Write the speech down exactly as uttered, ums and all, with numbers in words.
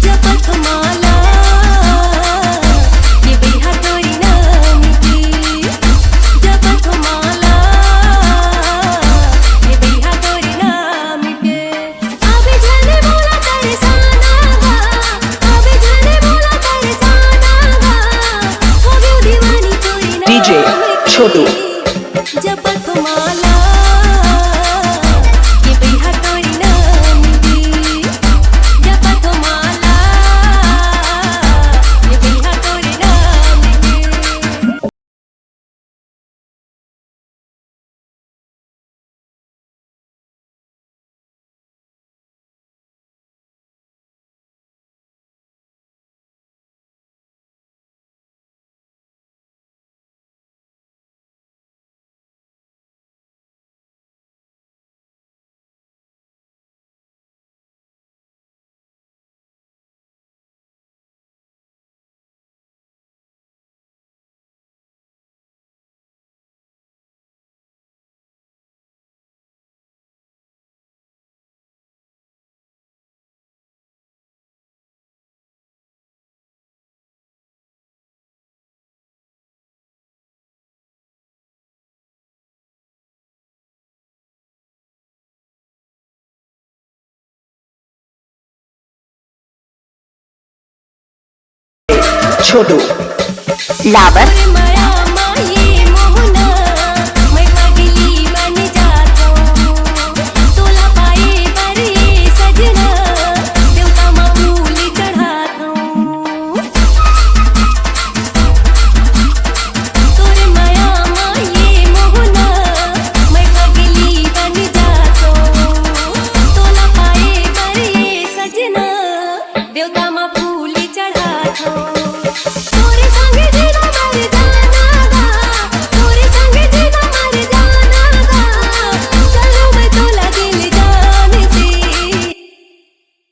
जपत माला, ये बिहा तोरी नाम के। जपत माला, ये बिहा तोरी नाम के। अबे झने मोला तरसाना गा, अबे झने मोला तरसाना गा। हो गयो दीवानी तोरी नाम डीजे के। छोटू। जपत माला, ये बिहा तोरी नाम के। जपत माला, ये बिहा तोरी नाम के। छोटू। लावर। देवता मा फूल चढ़ाथो। तोरे संग जीना